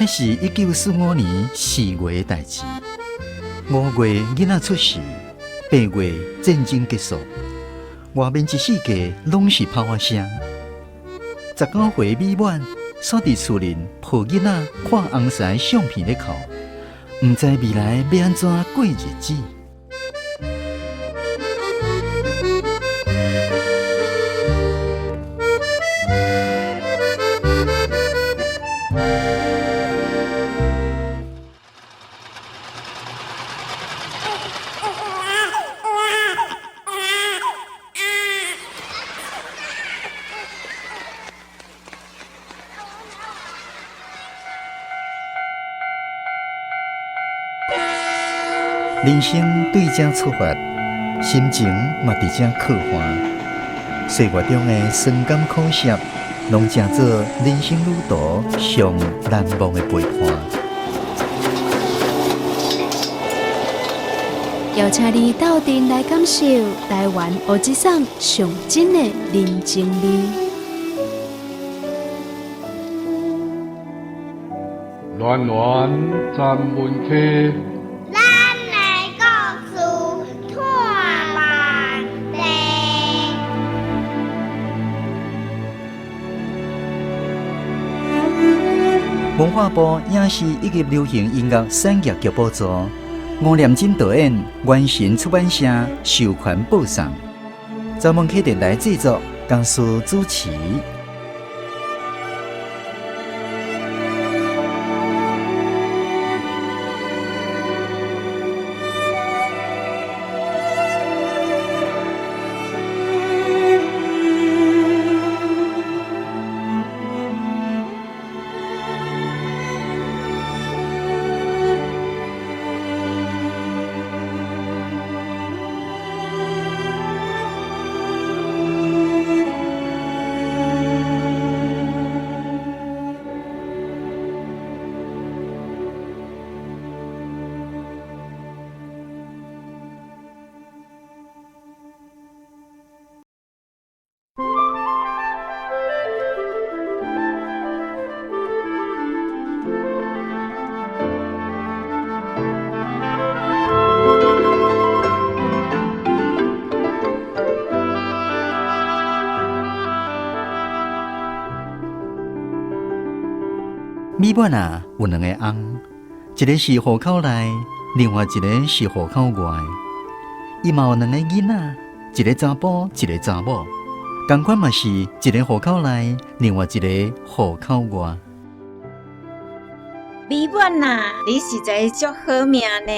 彼是1945年4月的代誌。5月囡仔出世，8月戰爭結束，外面一世界攏是炮仔聲。19歲美滿，煞佇厝裡抱囡仔看翁婿相片咧哭，毋知未來欲按怎過日子。人生對這出發，心情嘛佇這刻畫。歲月中的酸甘苦澀，攏成做人生旅途上難忘的陪伴。邀請你鬥陣來感受台灣烏之桑上真的人情味。暖暖站門溪。咱的故事托滿地。文化部影視以及流行音樂產業局補助，吳念真導演，元神出版社授權播送，查文啟電台製作，江蘇主持。美滿啊，有兩個翁，一個是戶口內，另外一個是戶口外。伊嘛有兩個囡仔，一個查埔，一個查某。仝款嘛是一個戶口內，另外一個戶口外。美滿啊，你實在足好命呢！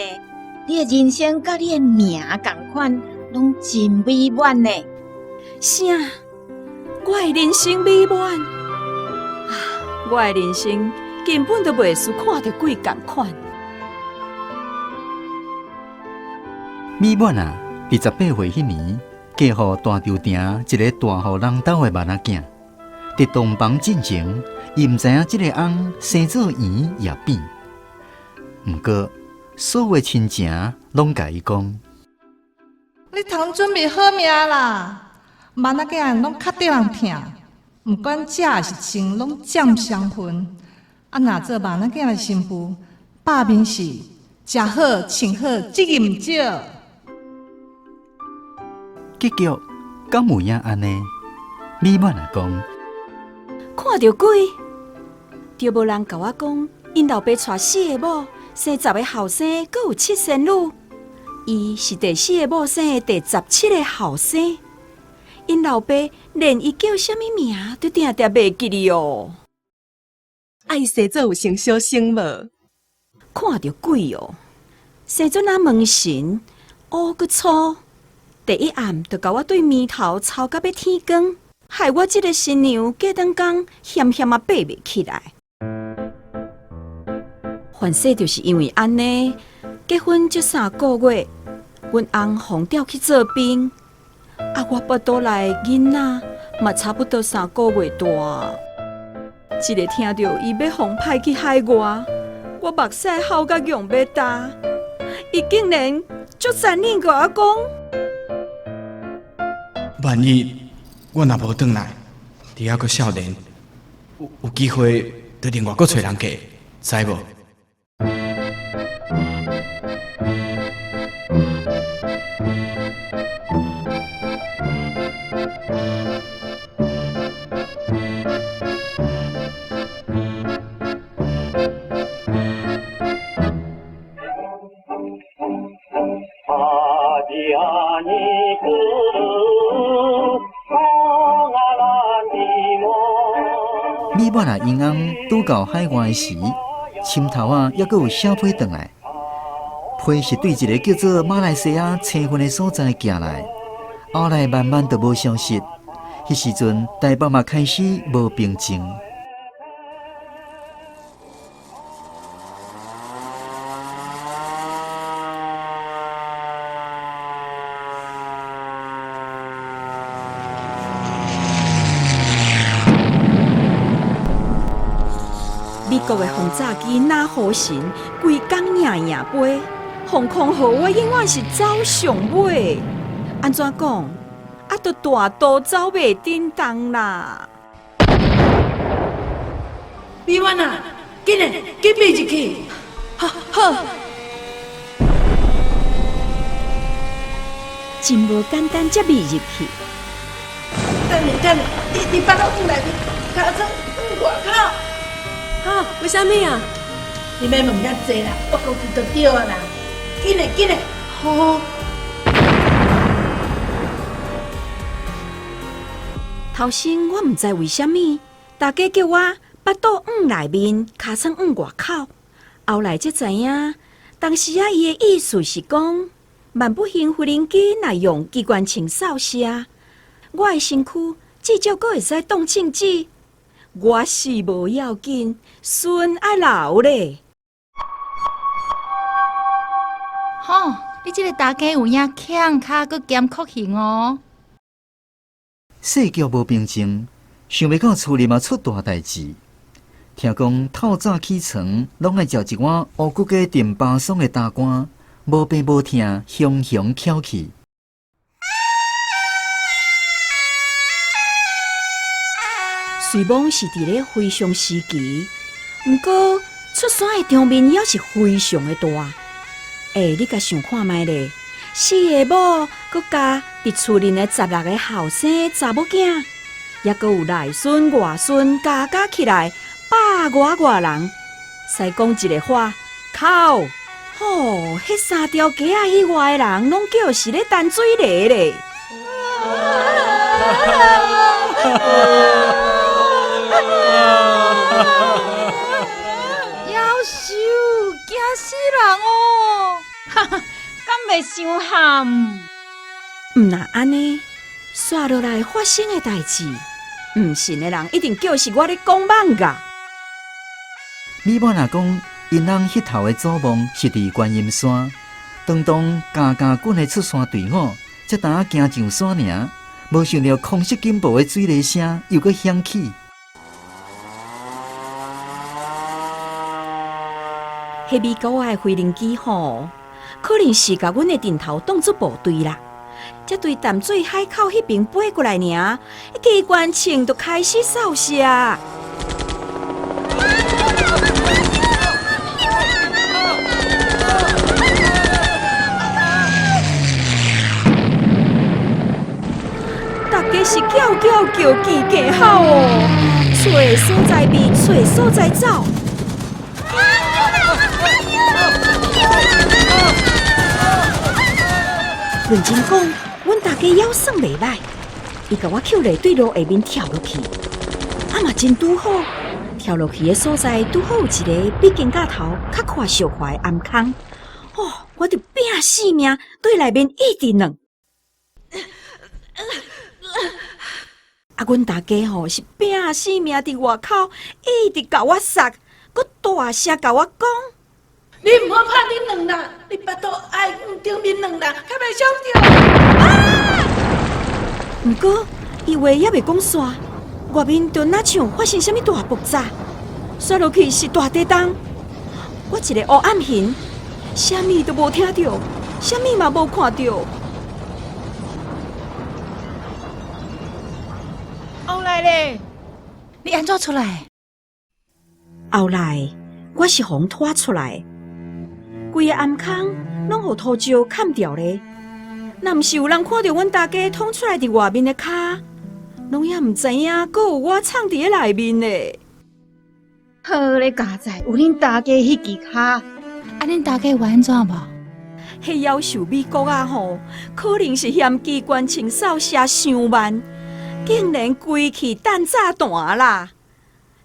你的人生佮你的名仝款，攏真美滿呢。啥？我的人生美滿？啊，我的人生根本就袂輸看著鬼仝款。美滿啊，佇18歲彼年，嫁予大稻埕一個大戶人兜的萬仔囝。佇洞房進前，伊毋知影這個翁生做圓也扁。毋過，所有親情攏共伊講：你通準備好命啦！萬仔囝攏較得人疼，毋管食抑是穿，攏佔雙份。啊，若做萬仔囝的新婦，百面是食好穿好，責任毋少。結局敢有影按呢？美滿啊講，看著鬼，著無人共我講，𪜶老爸娶四個某，生10個後生，閣有七仙女。伊是第四個某生的第17個後生。𪜶老爸連伊叫啥物名都定定袂記得哦。啊，伊生做有生小生無？看著鬼哦，生做若門神，烏閣粗。第一暗就共我對眉頭操甲欲天光，害我這個新娘過轉工險險仔爬袂起來。凡勢就是因為按呢，結婚才3個月，阮翁予調去做兵，啊，我腹肚內囡仔嘛差不多3個月大。一个聽著伊欲予派去海外，我目屎哭甲強欲焦，伊竟然足殘忍共我講。萬一我若無轉來，你猶閣少年，有機會就另外閣揣人嫁，知無？米满仔𪜶翁拄到海外时，深头仔犹阁有写批转来，批是对一个叫做马来西亚青云的所在寄来，后来慢慢就无消息。彼时阵，台北嘛开始无平静。美国的轰炸机若雨神，规工营营飞，防空号我永远是走上尾。按怎讲？啊，都大都走袂振动啦！美婉啊，紧嘞，紧飞入去！好，好。真无简单，才飞入去。等下，等下，你腹肚放内面，尻川放外口。哈？为啥物啊？你莫问遐济啦，我讲就对啊啦。紧嘞，紧嘞！好。头先我毋知为啥物，大家叫我腹肚放内面，尻川放外口。后来才知影，当时啊，伊的意思是讲，万不幸飞行机若用机关枪扫射，我的身躯至少阁会使当枪子。我死无要紧，孙爱留咧。吼，你这个大家有影欠跤，阁兼酷刑哦。世局无平静，想袂到厝里嘛出大代志。听讲透早起床，拢爱食一碗乌骨鸡炖巴爽的大官，无病无痛，雄雄翘起。虽罔是伫咧非常时期，毋过出山的场面犹是非常的大。欸，你共想看觅咧，四个某，阁加伫厝里的16个后生查某囝，犹阁有内孙外孙，加加起来百外外人。使讲一个话，哭！吼，彼三条街仔以外的人，拢叫是咧担水泥咧。夭寿，惊死人哦！哈哈，敢袂伤喊？毋若按呢，煞落来发生的代志，毋信的人一定叫是我咧讲妄噶。米某若讲，𪜶翁彼头的祖墓是伫观音山，当当家家滚的出山队伍，才当行上山尔，无想著空袭警报的水雷声又阁响起。彼美国的飞行机吼，可能是共阮的阵头当作部队啦，才对淡水海口彼边飞过来尔，机关枪就开始扫射。大家是叫叫叫，叽叽吼哦，找所在避，找所在走。认真讲，阮大家犹算袂䆀，伊共我抾咧对路下面跳落去，啊嘛真拄好，跳落去的所在拄好有一个比肩胛头较宽小块的頷空，哦，我就拼死命对内面一直软。啊，阮大家吼是拼死命伫外口一直共我杀，阁大声共我讲。你毋好拍你软啦，你腹肚爱往顶面软啦，较袂伤著。啊！毋过伊话犹未讲煞，外面就若像发生啥物大爆炸，煞落去是大地动。我一个乌暗形，啥物都无听著，啥物嘛无看著。后来咧，你按怎出来？后来。我是予人拖出來，規个頷空攏予塗石崁著咧。若毋是有人看著阮大家淌出來佇外面的跤，攏猶毋知影，閣有我藏佇咧內面咧。好咧，佳哉，有恁大家彼支跤。啊，恁大家有按怎無？彼夭壽美國仔吼，可能是嫌機關清掃寫傷慢，竟然規氣擲炸彈啦！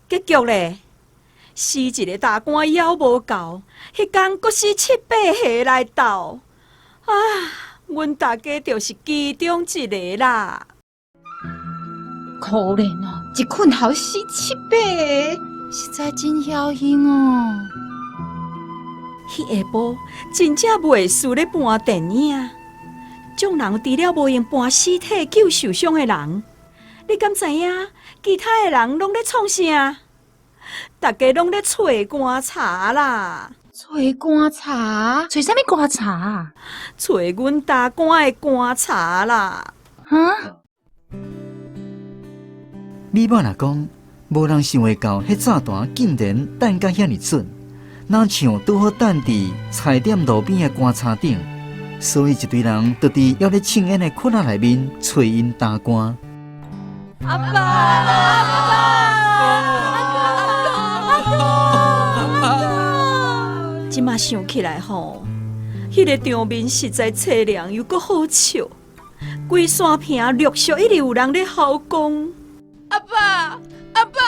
結局咧，死一个大官猶無夠，彼工閣死七八个來鬥。啊，阮大家就是其中一个啦。可憐哦，一困猴死七八个，實在真僥倖哦。彼下晡真正袂輸咧搬電影，眾人除了無閒搬屍體救受傷的人，你敢知影？其他的人攏咧創啥？逐家攏咧揣棺柴啦！揣棺柴？揣啥物棺柴啊？揣阮大官的棺柴啦！哈？美滿若講，無人想會到，彼炸彈竟然擲甲遐爾準，若像拄好擲佇菜店路邊的棺柴頂，所以一堆人就佇猶咧凊煙的窟仔內面揣𪜶大官。阿爸，阿爸，阿公，阿公，這馬想起來吼，彼个場面實在淒涼又閣好笑，規山坪陸續一直有人咧嚎講：阿爸，阿爸，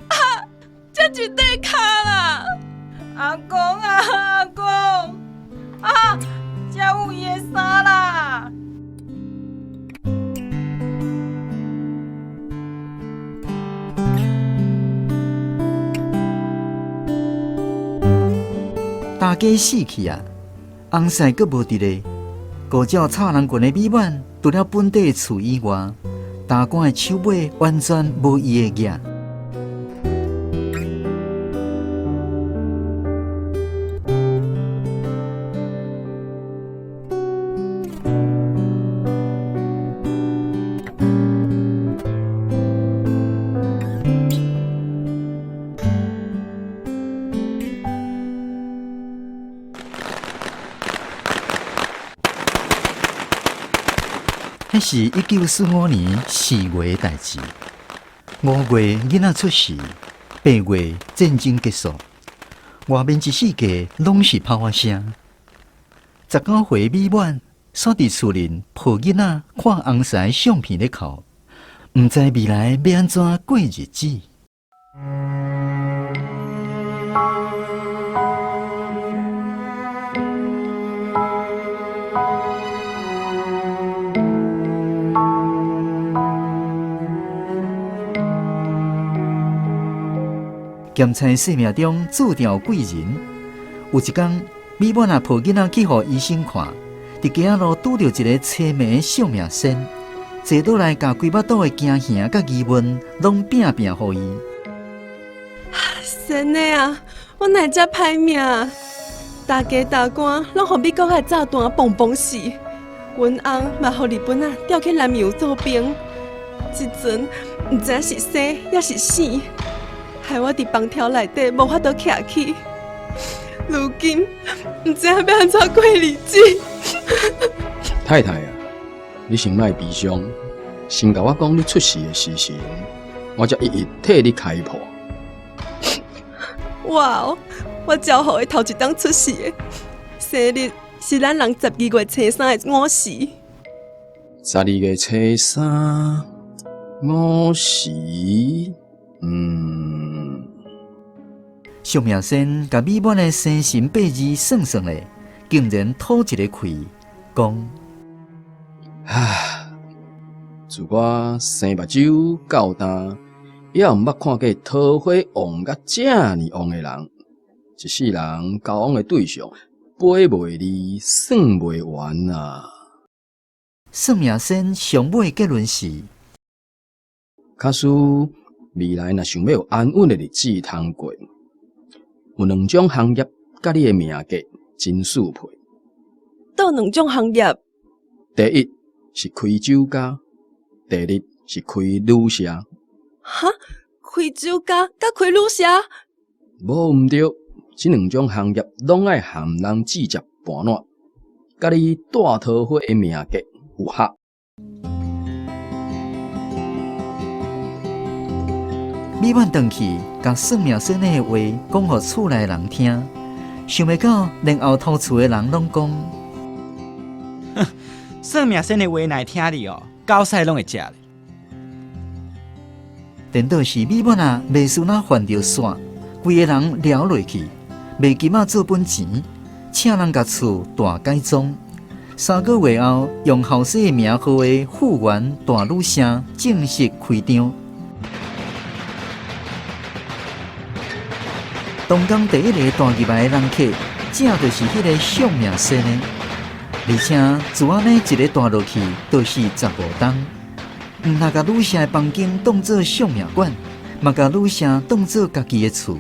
啊，這一塊跤啦！阿公啊，阿公，啊，這有伊的衫啦！大家死去啊，翁婿閣無佇咧，孤照插人群的美滿，除了本地的厝以外，大官的手尾完全無伊的影。彼是1945年4月的代誌。5月囡仔出世，8月戰爭結束，外面一世界攏是炮仔聲。19歲美滿，煞佇厝裡抱囡仔看翁婿相片咧哭，毋知未來欲按怎過日子。咸菜生命中注定有貴人。有一工，美滿仔抱囡仔去予醫生看，佇街仔路拄著一個淒迷的相命仙，坐落來，共規腹肚的驚嚇佮疑問攏拚拚予伊。仙的啊，我哪會遮歹命？大家大官攏予美國的炸彈嘣嘣死，阮翁嘛予日本仔調去南洋做兵，這陣毋知影是生抑是死。害我佇房條內底無法度徛起，如今毋知影欲按怎過日子。太太啊，你先莫悲傷，先共我講你出世的時辰，我才一一替你開破。我哦，我招呼的頭一冬出世的，生日是咱人12月初三的午時。12月初三午時，相命仙共美滿的生辰八字算算咧，竟然吐一个氣，講：啊，自我生目睭到今，猶毋捌看過桃花旺甲遮爾旺的人。一世人交往的對象，背袂離，算袂完啊！算命仙上尾結論是：假使未來若想欲有安穩的日子通過，有兩種行業佮你的命格真相配。佗兩種行業？第一是開酒家，第二是開旅社。哈？開酒家佮開旅社？無毋著，這兩種行業攏愛含人接盤撋，佮你帶桃花的命格有合。美滿轉去，共算命先生的話講予厝內人聽，想袂到連後頭厝的人攏講，哼，算命先生的話若會聽你哦，狗屎攏會食咧。顛倒是美滿啊，袂輸那犯著煞，規个人撩落去，賣金仔做本錢，請人共厝大改裝。3個月後，用後生的名號的富源大女城正式開張。東港第一个帶入來的人客，正就是彼个相命仙的，而且自按呢一个帶落去，就是15冬。毋但共女城的房間當做相命館，嘛共女城當做家己的厝。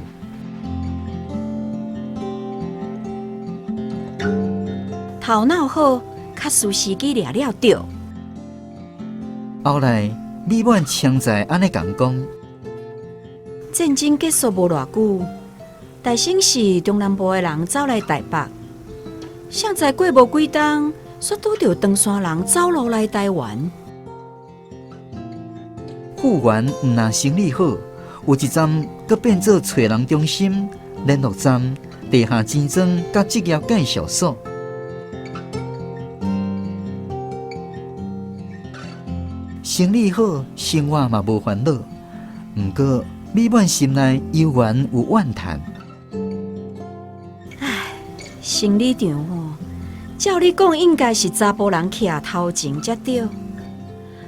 頭腦好，較輸時機掠了著。後來美滿常在按呢共講。戰爭結束無偌久，大省市中南部的人走來台北，誰知過無幾冬，煞拄著唐山人走路來台灣。富源毋但生理好，有一站閣變做揣人中心、聯絡站、地下錢莊佮職業介紹所。生理好，生活嘛無煩惱。毋過美滿心內猶原有怨嘆。唉，生理場吼，照理講應該是查埔人徛頭前才對。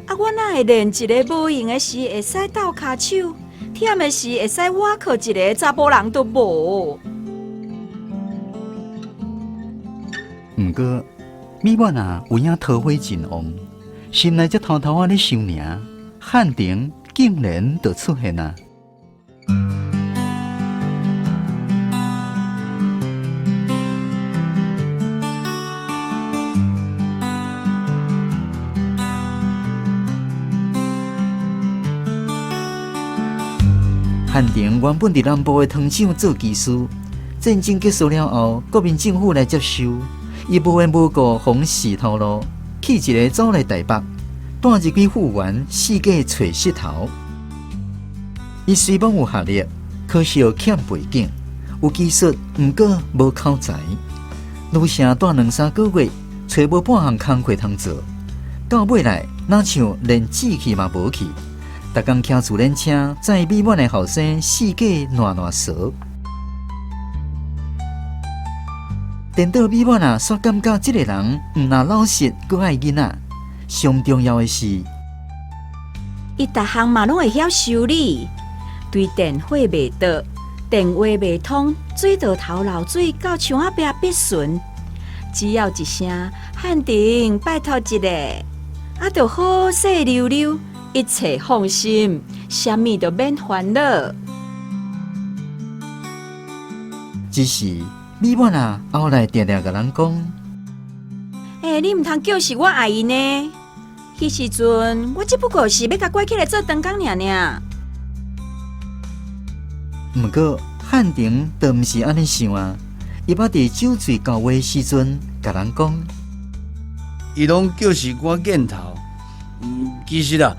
啊！我哪會連一个無閒的時會使鬥跤手，忝的時會使倚靠一个查埔人都無。毋過，美滿啊，有影桃花真旺，心內才偷偷仔咧想爾，漢庭竟然就出現啊！漢庭原本佇南部的糖廠做技師，戰爭結束了後，國民政府來接收，伊無緣無故予死頭路，去一个走來台北，帶入去富源四界揣穡頭。伊雖罔有學歷，可惜欠背景，有技術，毋過無口才。女城蹛兩三個月，揣無半項工課通做，到尾來，若像連志氣嘛無去。逐工騎自輪車載美滿的後生四界爛爛趖，顛倒美滿啊，煞感覺這个人毋但老實，閣愛囡仔。上重要的是，伊逐項嘛攏會曉修理，對電火袂斷，電話袂通，水道頭漏水到牆仔壁必巡，只要一聲漢庭，拜託一下，啊，就好勢溜溜。一切放心，啥物都免煩惱。只是美滿啊，後來定定共人講：欸，你毋通叫是我愛伊呢？彼時陣我只不過是欲共拐起來做長工爾爾。毋過漢庭就毋是按呢想啊！伊捌佇酒醉交話時陣，共人講：伊攏叫是我見頭，其實啊。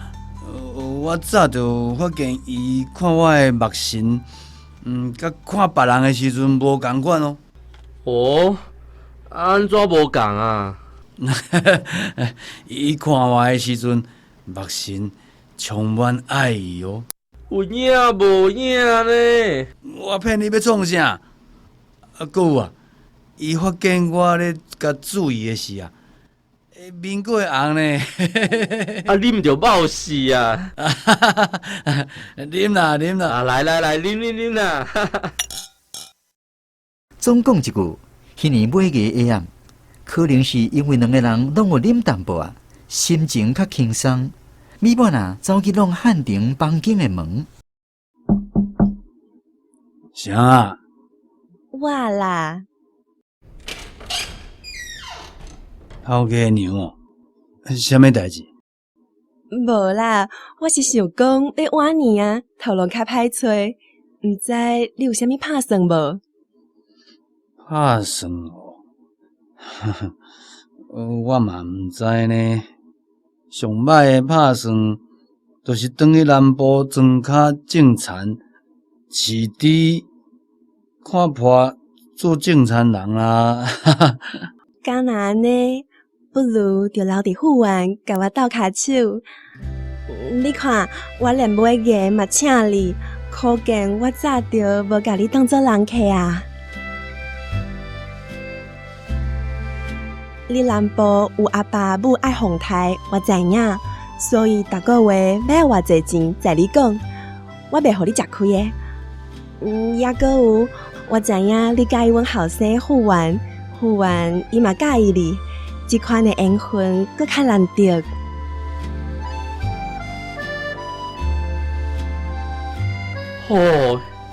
我早就發現伊看我的目神，佮看別人的時陣無仝款哦。哦，按怎無仝啊？伊看我的時陣，目神充滿愛意哦。有影無影呢？我騙你欲創啥？啊，閣有啊，伊發現我咧共注意的時啊。面閣會紅呢，啊，啉著冒死啊！啉啦啉啦，啊，來來來，啉啉啉啦！總講一句，彼年尾个下暗，可能是因為兩个人攏有啉淡薄仔，心情較輕鬆。美滿啊，走去弄漢庭房間的門。啥啊？我啦。頭家娘哦，啥物代誌？無啦，我是想講欲晚年啊，頭路較歹揣，毋知你有啥物拍算無？拍算哦，我嘛毋知呢。上歹的拍算，就是轉去南部莊跤種田，飼豬，看破做種田人啊。敢若按呢，不如就留佇富源，共我鬥跤手。你看，我連尾牙嘛請你，可見我早就無共你當做人客啊。你南部有阿爸母愛奉待，我知影，所以逐個月欲偌濟錢，在你講，我袂予你食虧的。抑閣有，我知影你佮意阮後生富源，富源伊嘛佮意你，這款的緣分閣較難得。吼，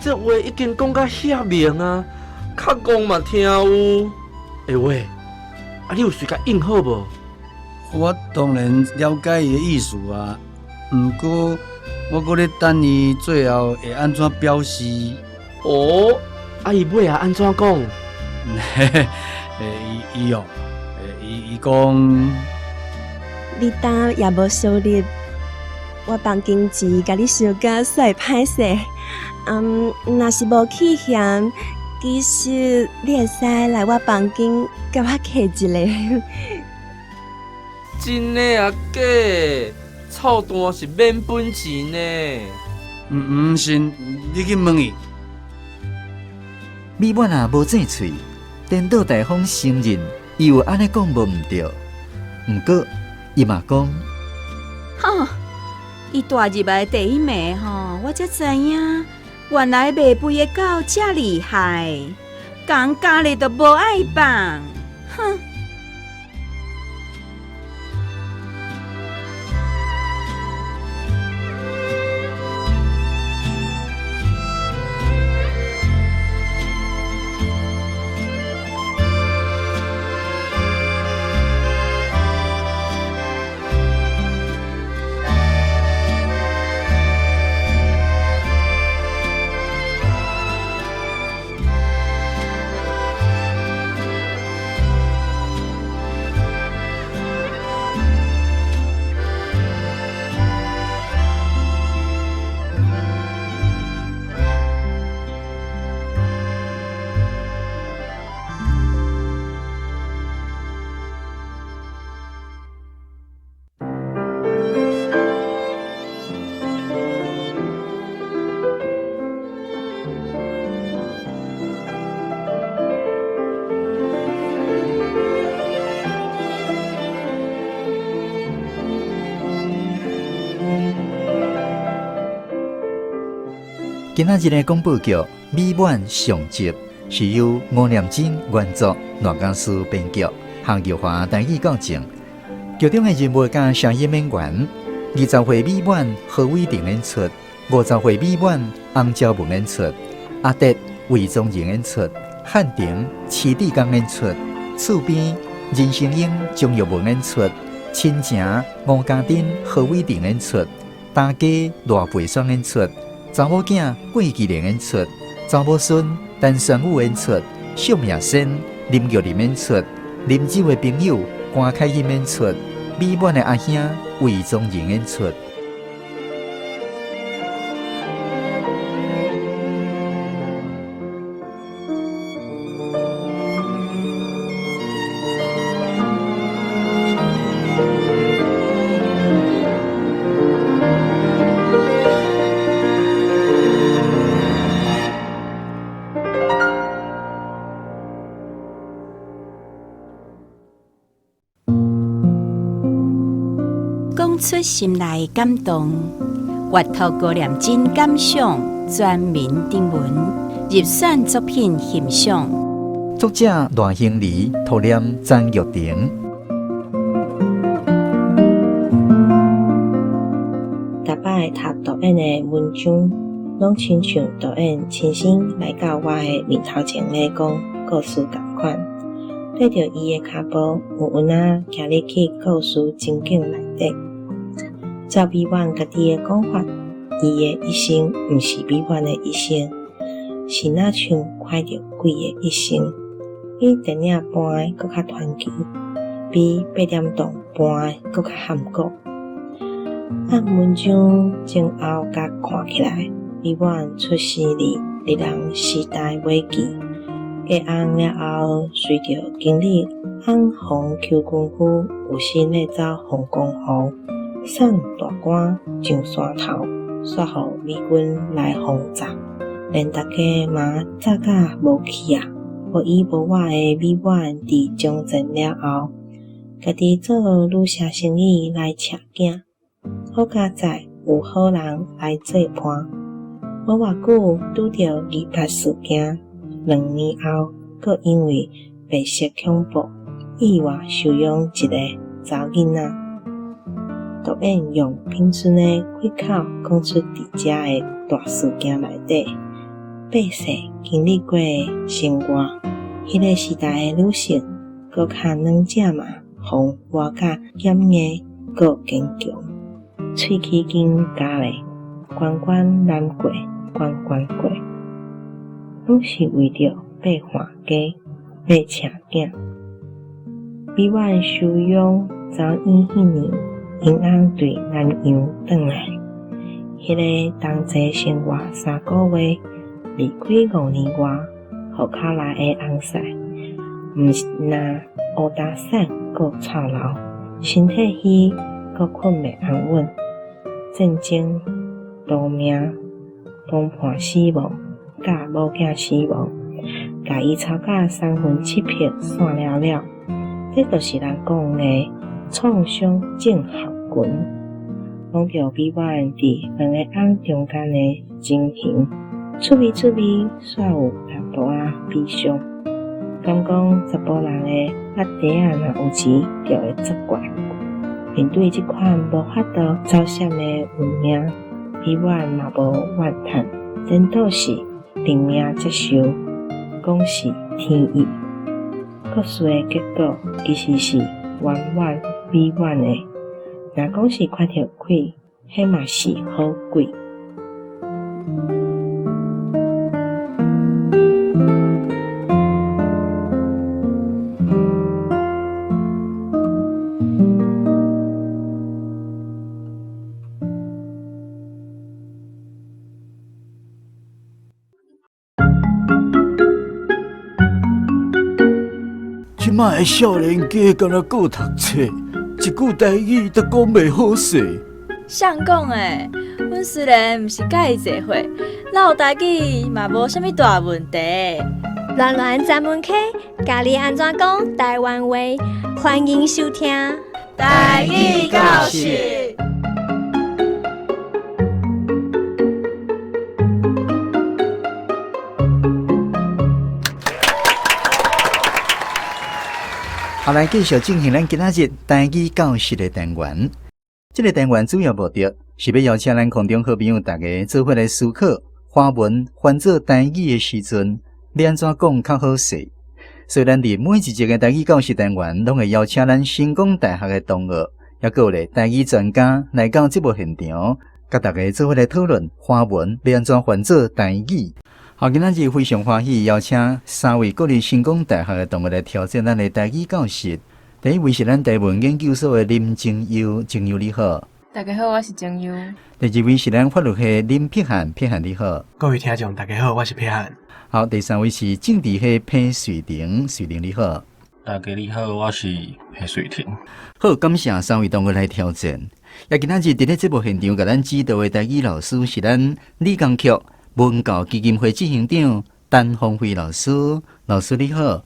這話已經講甲遐明啊，較戇嘛聽有。欸喂，啊你有隨共應好無？我當然了解伊的意思啊，毋過我閣咧等伊最後會按怎表示。哦，啊伊尾仔按怎講？嘿嘿，伊伊哦，伊伊講，你擔也無收入，我房間錢共你收甲煞會歹勢。若是無去嫌，其實你會使來我房間共我客一下。真的啊假的？臭蛋是免本錢呢。毋信，你去問伊。美滿啊無正喙，顛倒大方承認，伊有按呢講無毋對。毋過伊嘛講，吼，伊帶入來第一暝吼，我才知影，原來賣肥的狗遮厲害，共咬咧都無愛放，哼！今仔日的廣播劇《美滿上集》是由吳念真原作，賴家書編劇，夏玉華台語教正。劇中的人物佮聲音演員：20歲美滿何偉霆演出，50歲美滿洪昭文演出，阿德魏宗仁演出，漢庭徐志剛演出，厝邊任成英鍾玉文演出，親情吳家珍何偉霆演出，大家賴培雙演出。查某囝郭麒麟演出，查某孫陳宣武演出，惜命仙林玉林演出，啉酒的朋友關凱欣演出，美滿的阿兄魏宗仁演出。講出心內感動，閱讀高念真感想，全民徵文入選作品欣賞。作者賴興禮，塗念曾玉婷。逐擺讀導演的文章，攏親像導演親身來到我的面頭前咧講故事仝款。綴著伊的跤步，有有若行入去故事情景內底。照美滿家己的講法，伊的一生毋是美滿的一生。是若像看著鬼的一生，比电影搬的閣較傳奇，比八點檔搬的閣較含糊。按文章前後佮看起來，美滿出生佇日人時代尾期，嫁翁了後，隨著經理翁馮邱君夫有心欲走馮公湖，送大官上山頭，煞予美軍來轟炸，連大家嘛炸甲無去啊！無依無倚的美滿佇終戰了後，家己做旅社生意來捙囝，好佳哉有好人來做伴。無偌久拄著二八事件，2年後，閣因為白色恐怖，意外收養一个查某囡仔。導演用平順的開口講出佇遮的大事件內底，百姓經歷過的生活，彼个時代的女性，閣較軟正嘛，予活甲減硬，閣堅強。喙齒間咬咧，關關難過，關關過，攏是為著欲換家，欲捙囝。美滿收養查某彼年，𪜶翁對南洋轉來，彼个同齊生活3個月，離開5年外，戶口內的翁婿，毋是若烏焦瘦閣臭老，身體虛閣睏袂安穩，戰爭、逃命、崩盤死亡、佮某囝死亡，共伊操甲三魂七魄散了了，這就是人講的創傷症候群。講著美滿佇兩个翁中間的情形，趣味趣味，煞有淡薄仔悲傷。敢講查埔人的阿弟仔若有錢，就會作怪。面對這款無法度走閃的運命，美滿嘛無怨嘆，顛倒是認命接受，講是天意。故事的結果其實是圓滿美滿的。若講是看著鬼，彼嘛是好鬼。這擺的少年家敢若顧讀冊，一句台語都講袂好勢。誰講的？阮雖然毋是佮伊濟歲，嘮台語嘛無啥物大問題。巒巒專門課，教你按怎講台灣話，歡迎收聽。台語教室。好，來繼續進行咱今仔日台語教室的單元。這个單元主要目的是欲邀請咱空中好朋友大家做伙來思考，華文翻做台語的時陣，欲按怎講較好勢。所以，咱佇每一集的台語教室單元，攏會邀請咱成功大學的同學，抑閣有咧台語專家來到節目現場，佮大家做伙來討論華文欲按怎翻做台語。好，今仔日非常歡喜邀請三位國立成功大學的同學來挑戰咱的台語教室。第一位是咱台文研究所的林靜悠，靜悠你好。大家好，我是靜悠。第二位是咱法律系林碧翰，碧翰你好。各位聽眾大家好，我是碧翰。好，第三位是政治系彭瑞婷，瑞婷你好。大家你好，我是彭瑞婷。好，感謝三位同學來挑戰。也今仔日佇咧節目現場，共咱指導的台語老師是咱李江曲文教基金會執行長陳芳惠老師，老師你好。好，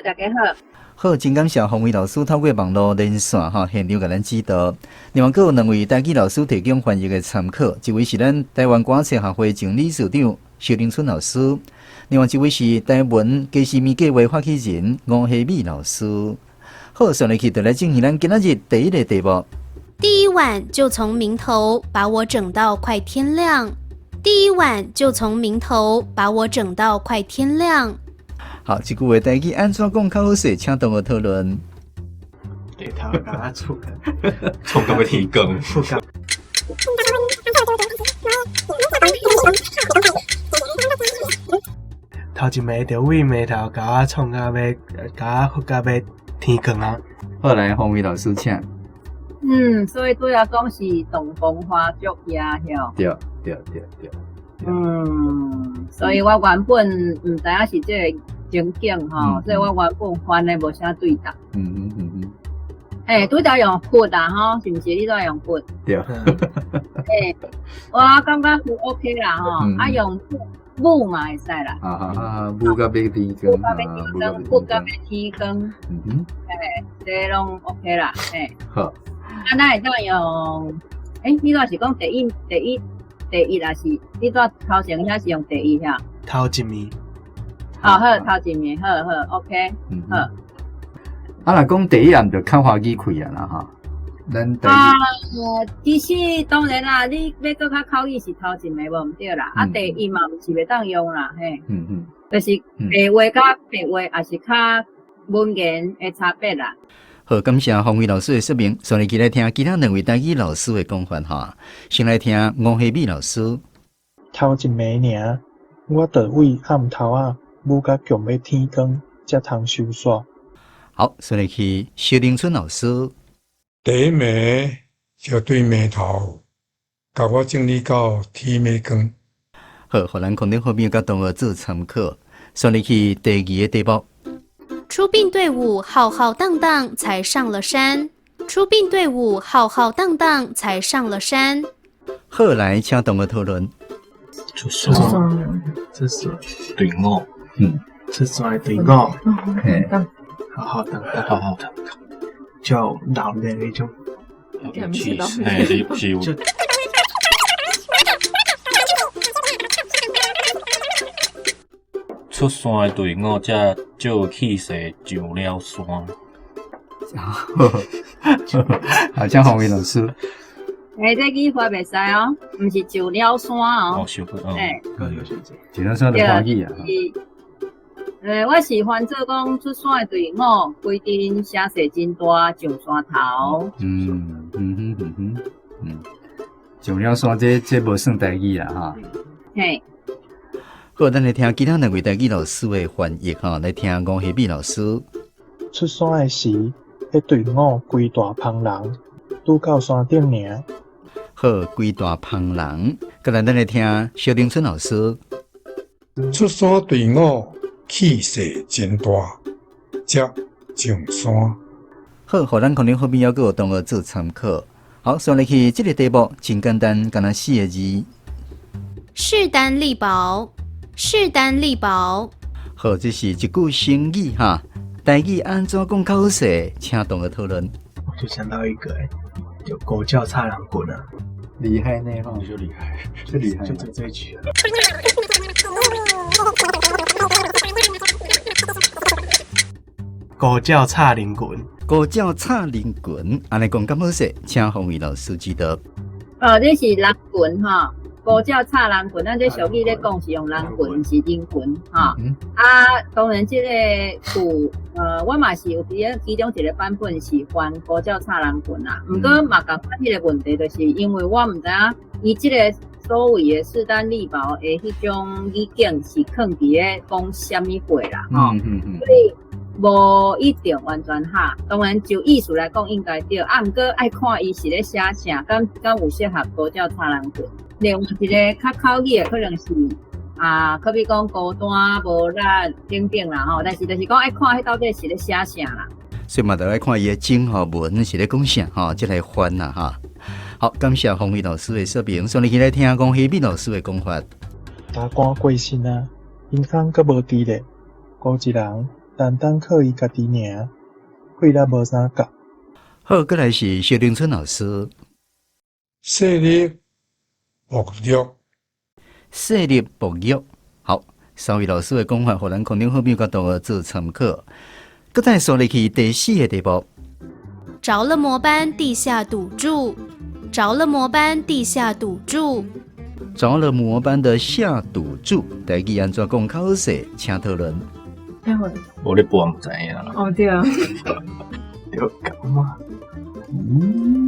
大家好。好，真感謝芳惠老師透過網路連線吼，現場共咱指導。另外，閣有兩位台語老師提供翻譯的參考，一位是咱台灣歌冊學會前理事長蕭玲春老師，另外一位是台文家私物計畫發起人吳希美老師。好，上來去就來進行咱今仔日第一个題目。第一晚就從明頭把我整到快天亮。第一晚就從明頭把我整到快天亮。好，這句話台語按怎講較好勢？請同學討論。日頭共我厝，創到欲天光。頭一暝就對眉頭共我創甲欲，共我訓甲欲天光啊！好，來，方偉老師請。嗯，所以拄仔講是洞房花燭夜吼。對對對對。嗯，所以我原本毋知影是這个情景吼，所以我原本翻的無啥對答。欸，拄才用佛啊吼，是毋是？你拄才用佛？對。欸，我感覺佛 OK 啦吼，啊用舞嘛會使啦。啊啊啊！舞甲欲天光，舞甲欲天光，佛甲欲天光。欸，這攏 OK 啦，欸。好。啊，咱會當用，欸，你拄是講第一、第一、第一，還是你拄頭前遐是用第一遐？頭一暝。哦，好，頭一暝，好好，OK，好。啊，若講第一暗就較歡喜氣啊啦吼。咱第一。啊，其實當然啦，你欲閣較口語是頭一暝無毋對啦，啊，第一嘛毋是袂當用啦，嘿。就是白話佮白話也是較文言的差別啦。好，感謝方偉老師的說明。所以來聽其他兩位台語老師的講法哈。先來聽吳希美老師。頭一暝爾，我就對暗頭仔舞甲強欲天光，才通收煞。好，所以去蕭玲春老師。第一暝就對眉頭，共我整理到天欲光。好，予咱空中好朋友佮同學做參考。所以去第二个題目。出殯隊伍浩浩蕩蕩才上了山。出殯隊伍浩浩蕩蕩才上了山。好，來請同學討論。出山，出山隊伍，出山的隊伍，浩浩蕩蕩，浩浩蕩蕩，就鬧熱彼種，是，嘿，是有。出山的隊伍才照氣勢上了山。好，請方偉老師。欸，這語法袂使哦，毋是上了山哦。哦，上哦。欸，上了山就歡喜啊。欸，我是翻做講出山的隊伍，規陣聲勢真大，上山頭。上了山，這無算台語啦，哈。嘿。好，咱來聽其他兩位台語老師的翻譯哈，來聽吳希美老師。出山的時，彼隊伍規大蜂人，拄到山頂爾。好，規大蜂人，過來咱來聽蕭玲春老師。出山隊伍氣勢真大，才上山。好，予咱可能後面猶閣有同學做參考。好，上來去這个題目真簡單，干焦四个字。勢單力薄，勢單力薄。好，這是一句成語哈。台語按怎講較好勢？請同學討論。我就想到一個，就狗叫插人棍啊，厲害呢吼，就厲害，就厲害，就這一句。狗叫插人棍，狗叫插人棍，按呢講敢好勢？請方偉老師指導。哦，這是人群吼。狗叫插人群，咱這俗語咧講是用人群，毋是人群吼。啊，當然這個有，我嘛是有佇咧其中一個版本是翻狗叫插人群啦。毋過嘛，共款彼個問題，就是因為我毋知影伊這個所謂的勢單力薄的彼種語境是囥佇咧講啥物話啦，吼。所以無一定完全合。當然就意思來講應該對，啊，毋過愛看伊是咧寫啥，敢有適合狗叫插人群。另外一個較口語的可能是啊，可比講孤單無力等等啦吼，但是就是講愛看彼到底是咧寫啥啦。所以嘛，就愛看伊的前後文是咧講啥吼，才來翻啦哈。好，感謝方偉老師的說明，所以來聽講希美老師的講法。大官過身啊，銀行閣無佇咧，孤一人單單靠伊家己爾，血力無啥夠。好，過來是蕭玲春老師。勢力薄弱，勢力薄弱。好，三位老師的講法，予咱空中好朋友佮同學做參考。閣再說入去第四個題目。著了魔般地下賭注，著了魔般地下賭注，著了魔般的下賭注，台語按怎講較好勢？請討論。無咧播毋知影啦。哦對啊。對，講嘛。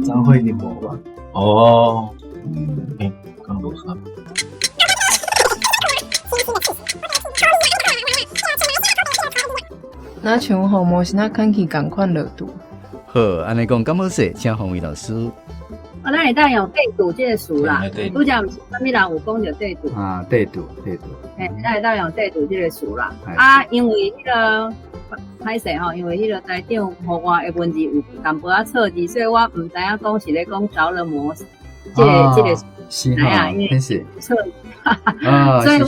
走火入魔嘛。哦。欸，敢無啥？若像予魔神仔牽去仝款落注。好，按呢講敢好勢，請馮偉老師。啊，咱會當用綴度這个詞啦，拄才毋是啥物人有講著綴度。啊，綴度，綴度。嘿，咱會當用綴度這个詞啦。啊，因為彼个歹勢吼，因為彼个台長予我的文字有淡薄仔錯字，所以我毋知影講是咧講著了魔，這个這个是哈，因為錯。啊，所以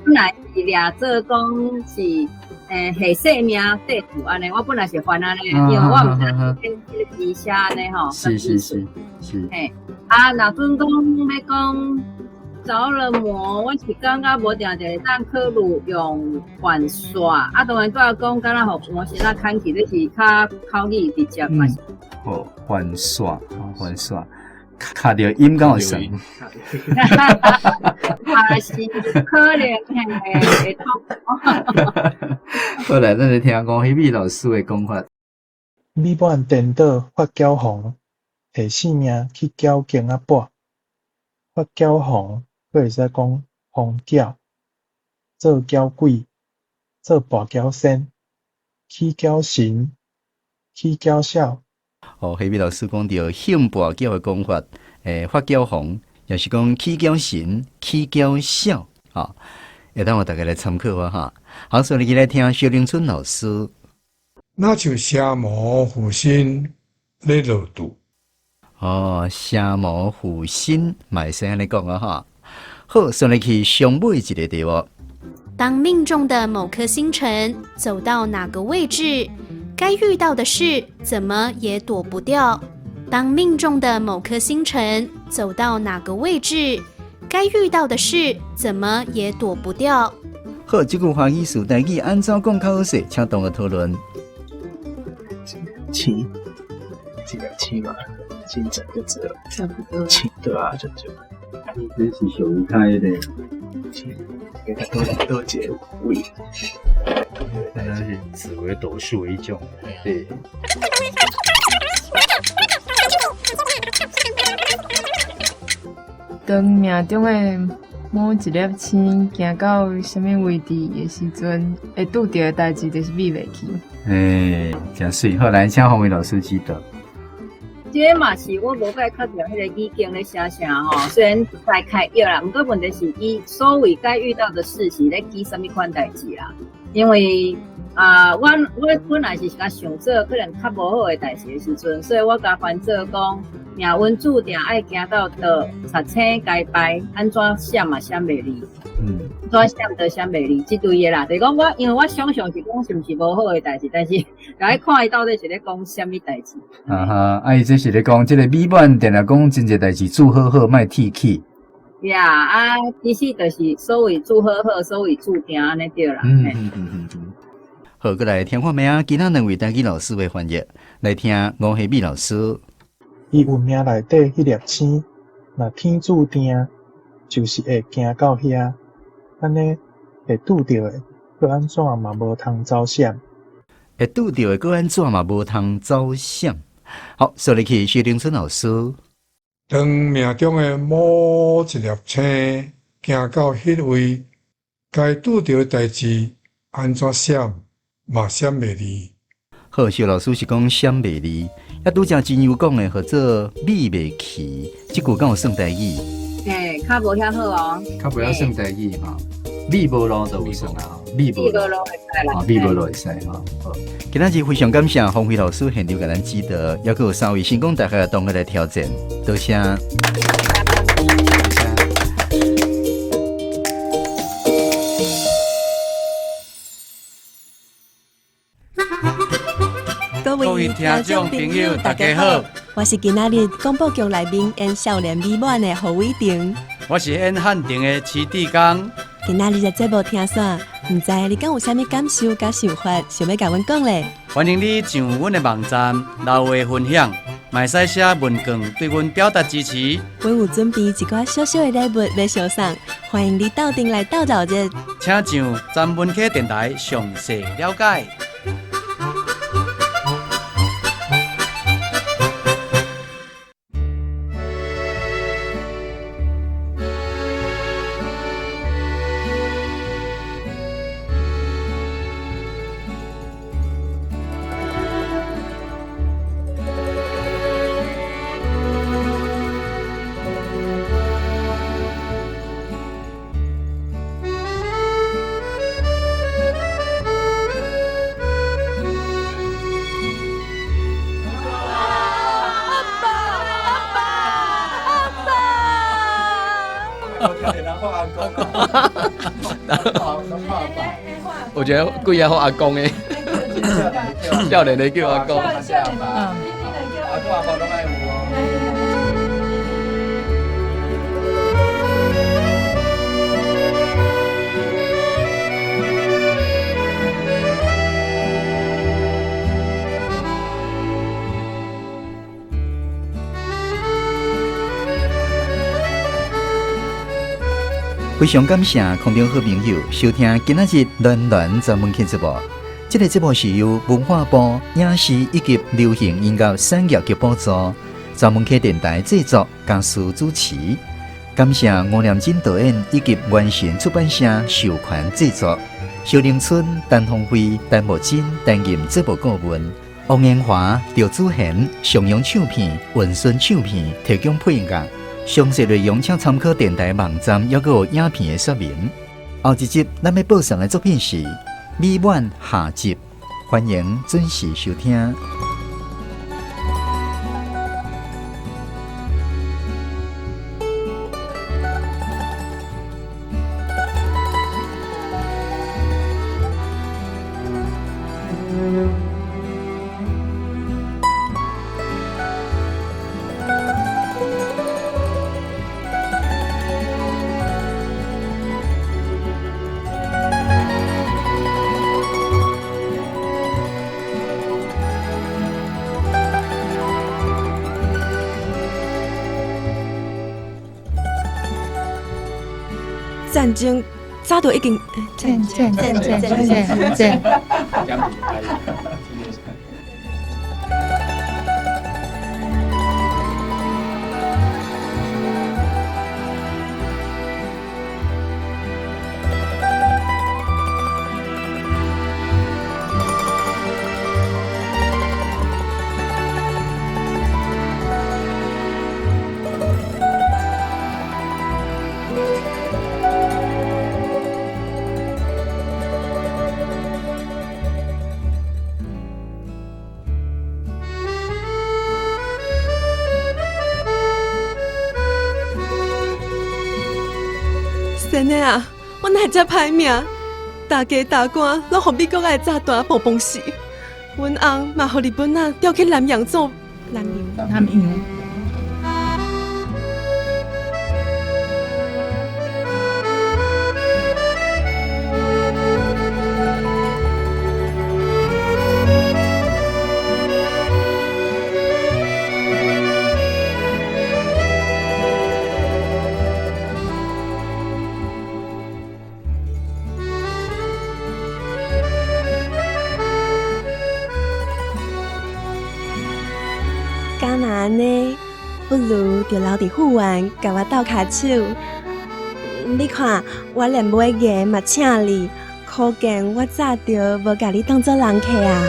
本來是掠做講是。欸，下姓名綴度按呢，我本來是翻按呢，因為我毋知影這个字寫按呢吼。是是是是。嘿，啊，若準講欲講著了魔，我是感覺無定定會當考慮用還煞，啊，當然拄仔講敢若予魔神仔牽去，這是較口語直接嘛。好，還煞，還煞。卡著音敢有算？嘛是可能會通。好來，咱來聽吳希美老師的講法。美滿顛倒發攪風，下性命去攪弓仔脯。發攪風，閣會使講風攪，做攪鬼，做跋筊仙，起攪神，起攪痟。哦，希美老師講著興跋筊的講法，發攪風，也是講起攪神，起攪痟，吼，會當予大家來參考啊，哈。好，所以你來聽蕭玲春老師。若像邪魔附身咧落注。哦，邪魔附身，嘛會使按呢講啊，哈。好，送你去上尾一个題目。當命中的某顆星辰走到哪個位置，該遇到的事怎麼也躲不掉。當命中的某顆星辰走到哪個位置，該遇到的事怎麼也躲不掉。好，這句華語詞台語按怎講較好勢？請同學討論。七，這個七嘛，星辰就只有差不多七，對啊，就這。這是屬於他的七，給他多多一個位。那是紫微斗數的一種，對。當命中的某一粒星行到啥物位置的時陣，會拄著的代誌就是避袂去。欸，誠媠。好，來，請馮偉老師指導。這個嘛是我無介確定彼个語境咧寫啥吼，雖然大概對啦，毋過問題是伊所謂該遇到的事是咧記啥物款代誌啦。因為啊，我本來是共想做可能較無好的代誌的時陣，所以我共翻做講命運注定愛行到佗賊星該拜，按怎閃嘛閃袂離，按怎閃都閃袂離，這類的啦。就是講我因為我想象是講是毋是無好的代誌，但是來看伊到底是咧講啥物代誌。啊哈，啊伊這是咧講這个美滿，定定講真濟代誌做好好，莫鐵齒。呀啊，其實就是所謂做好好，所謂注定按呢對啦。好，閣來聽看覓啊？其他兩位台語老師的翻譯，來聽吳希美老師。伊運命內底彼粒星，若天注定，就是會行到遐，按呢會拄著的，閣按怎嘛無通走閃。會拄著的，閣按怎嘛無通走閃。好，所以去薛玲春老師。當命中的某一粒星行到彼位，該拄著的代誌，按怎閃嘛閃袂離。好，蕭老師是講閃袂離，啊，拄才真有講的，號做避袂去，這句敢有算台語？嘿，較無遐好哦。較無遐算台語吼，避無路就有算啊，避無路會使啦，避無路會使吼。好，今仔日非常感謝馮輝老師現場共咱指導，猶閣有三位成功大學的同學來挑戰，多謝。各位聽眾朋友，大家好，我是今仔日廣播劇內面演少年美滿的何偉霆，我是演漢庭的徐志剛。今仔日的節目聽煞，毋知你敢有啥物感受佮想法，想欲共阮講咧？歡迎你上阮的網站留話分享，嘛會使寫文件對阮表達支持。阮有準備一寡小小的禮物欲相送，歡迎你鬥陣來鬥熱鬧。請上曾文溪電台詳細了解。有一个几仔号阿公的，少年的叫阿公。阿公阿婆拢爱有哦。非常感谢空中好朋友收听今仔日暖暖专门节目。这个节目是由文化部影视以及流行音乐产业局补助，专门客电台制作，嘉思主持。感谢吴念真导演以及原神出版社授权制作。小林春、陈鸿辉、陈木真担任节目顾问，王延华、赵子贤、上扬唱片、文顺唱片提供配乐。详细内容请参考电台网站，抑阁有影片的说明。后一集咱欲播送的作品是《美满下集》，欢迎准时收听。战争早就已经战战战战战。真的啊，我哪会遮歹命？大家大官拢予美国的炸弹爆崩死，阮翁嘛予日本仔调去南洋做南洋。南洋。敢若按呢，不如就留伫富源，共我斗跤手。你看，我连尾牙嘛请你，可见我早就无共你当做人客啊。